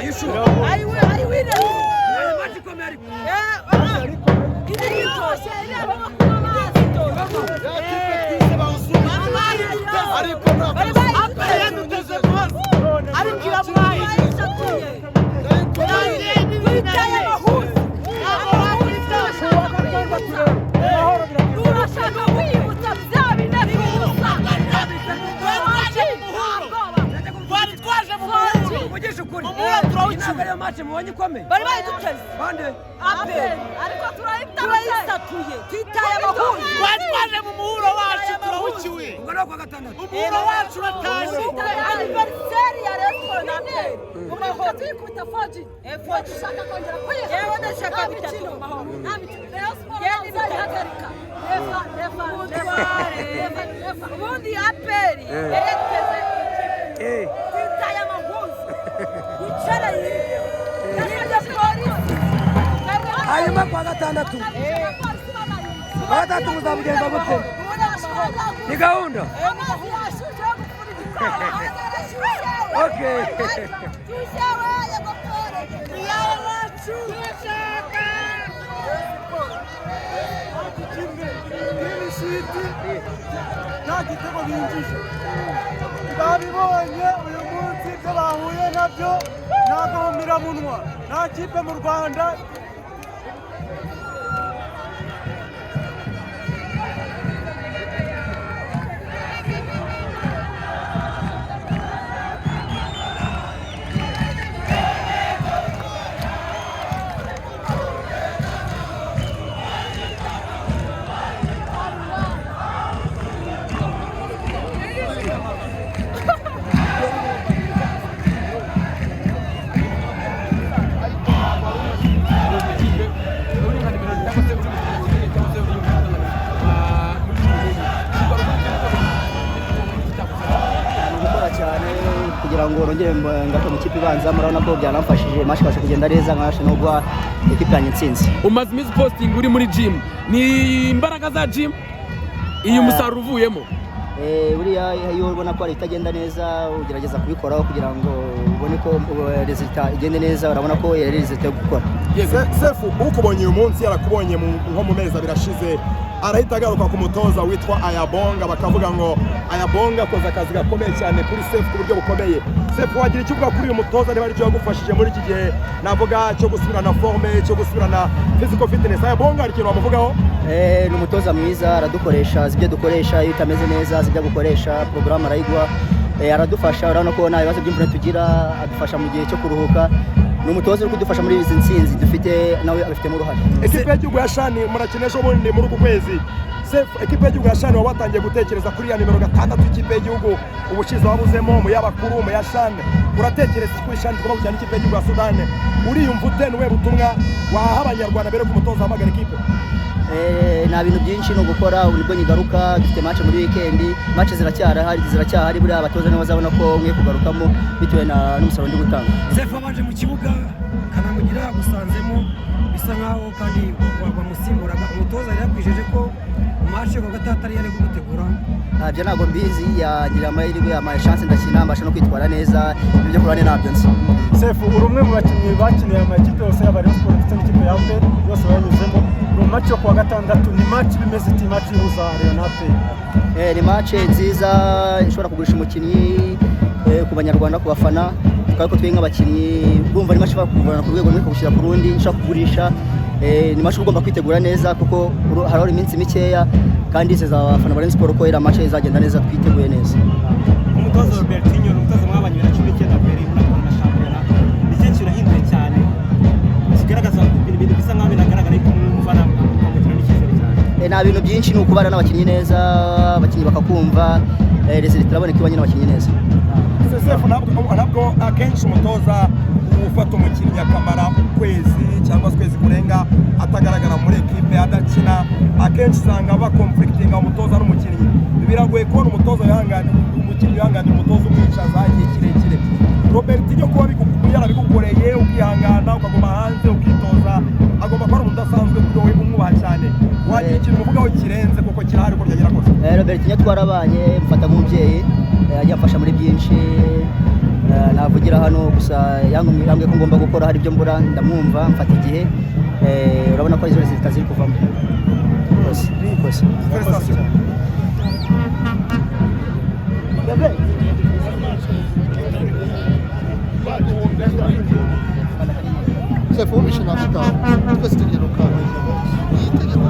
Are you sure? I will, I will. Ni match ikomeye ariko. Iritoshye, irimo amazi. Ariko ntabwo Yaduteze rwose, ariko iramuhaye twitaye abahuza. Turashaka kwiyibutsa bya bintu. Twari twaje mu muhuro. Uvugisha ukuri. Umuhuro turawucyura. Ntabwo ariyo match mubonye ikomeye. Bari bayiduteze. Bande? APR, ariko turayisatuye, twitaye abahuza. Twari twaje mu muhuro wacu, turawucyuye. Ubwo ni kuwa gatandatu. Umuhuro wacu uratashye. Anniversaire ya Rayon Sports na APR mu mahoro, tuyikubita 4G. Dushaka kongera kuyiha. Yewe, ndashaka bitatu mu mahoro. Nta mikino. Rayon Sports ntazayihagarika. Never, never, never, never, never. Ubundi APR yari yateze ikipe. Twitaye amahuza, yicara yibye polisi. Hanyuma kuwa gatandatu. Kuwa gatandatu muzabigenza gute? Ni gahunda. Amazi yashushe yo gufura igikoma arashyushye. Tushewe yego pole yawe wacu turashaka. Clean sheet, nta gitego binjije. Babibonye uyu munsi ibyo bahuye nabyo ni agahomamunwa. Nta kipe mu Rwanda. Uri nka nimero cyangwa se uri mu kinini cyangwa se uri muri Gukora cyane kugira ngo nongere ngaruke mu kipe ibanza. Murabona ko byanamfashije, match ibasha kugenda neza, nkabasha no guha ekipe yanjye intsinzi. Umaze iminsi posting uri muri gym, ni imbaraga za gym iyi umusaruro uvuyemo? Buriya iyo ubona ko hari ibitagenda neza, ugerageza kubikoraho kugira ngo ubone ko résultat igende neza. Urabona ko yari résultat yo gukora. Sefu, ukubonye uyu munsi yarakubonye nko mu mezi 2 ashize, arahita agaruka ku mutoza witwa Ayabonga, bakavuga ngo Ayabonga akoze akazi gakomeye cyane kuri Sefu ku buryo bukomeye. Sefu, wagira icyo uvuga kuri uyu mutoza, niba aricyo yagufashije muri iki gihe navuga cyo gusubirana forme, cyo gusubirana physical fitness? Ayabonga, hari ikintu wamuvugaho? Ni umutoza mwiza, aradukoresha, azi ibyo dukoresha. Iyo utameze neza azi ibyo agukoresha, porogaramu arayiguha. Aradufasha, urabona ko nta bibazo by'imvune tugira, adufasha mu gihe cyo kuruhuka. Ni umutoza uri kudufasha muri izi ntsinzi dufite, nawe abifitemo uruhare. Ekipe y'igihugu ya CHAN murakina ejo bundi muri uku kwezi. Sefu, ekipe y'igihugu ya CHAN, waba watangiye gutekereza kuri ya nimero 6 ikipe y'igihugu ubushize wabuzemo mu y'abakuru, mu ya CHAN? Uratekereza kuri CHAN tugomba gukina n'ikipe y'igihugu ya Sudani? Uriyumva ute? Ni ubuhe butumwa waha Abanyarwanda mbere y'uko umutoza ahamagara ekipe? Nta bintu byinshi ni ugukora. Ubu nibwo nyigaruka, dufite match muri weekend, match ziracyahari, ziracyahari. Buriya abatoza nibo bazabona ko nkwiye kugarukamo bitewe n'umusaruro ndi gutanga. Sefu, wabanje mu kibuga, Kanamugire yagusanzemo, bisa nkaho kandi wamusimburaga. Umutoza yari yakwijeje ko match yo kuwa gatandatu ari yari kugutegura? Ibyo ntabwo mbizi. Yangiriye amahirwe, yampaye chance, ndakina, mbasha no kwitwara neza. Ibyo byo kurane ntabyo nzi. Sefu, uri umwe mu bakinnyi bakiniye amakipe yose, yaba Rayon Sports ndetse n'ikipe ya APR, yose bayanyuzemo. Ni match yo kuwa gatandatu, ni match bimeze iti match ihuza Rayon na APR? Ni match nziza ishobora kugurisha umukinnyi ku Banyarwanda, ku bafana. Tukaba ko twe nk'abakinnyi bumva ni match ishobora kuvana ku rwego rumwe ikagushyira ku rundi, ishobora kugurisha. Ni match uba ugomba kwitegura neza kuko harabura iminsi mikeya, kandi izeza abafana ba Rayon Sports ko iriya match izagenda neza, twiteguye neza. Umutoza Robertinho ni umutoza mwabanye 2019 mbere, munatwara na shampiyona. Ni ikihe kintu yahinduye cyane kigaragaza ibintu bisa nkaho binagaragara, ariko mwumva mukamugira n'icyizere cyane? Nta bintu byinshi, ni ukubana n'abakinnyi neza, abakinnyi bakakumva. Résultat iraboneka iyo ubanye n'abakinnyi neza. Sefu, ntabwo akenshi umutoza ufata umukinnyi akamara ukwezi cyangwa se ukwezi kurenga atagaragara muri ekipe, adakina, akenshi usanga baconflictinga umutoza n'umukinnyi. Biragoye kubona umutoza wihanganira umukinnyi, wihanganira umutoza umwicaza igihe kirekire. Robertinho kuba yarabigukoreye, ukihangana ukaguma hanze ukitoza, agomba kuba ari umuntu udasanzwe kuri wowe, umwubaha cyane. Wagira ikintu umuvugaho kirenze, kuko kirahari uko byagera kose? Robertinho twarabanye, mufata nk'umubyeyi, ajya amfasha muri byinshi. Navugira hano gusa, yambwiye ko ngomba gukora, hari ibyo mbura, ndamwumva, mfata igihe. Urabona ko izo résultats ziri kuvamo. Murakoze, murakoze. Félicitations. Sefu wumvishe nta 5 twese tugiye rukara iyi tegeko.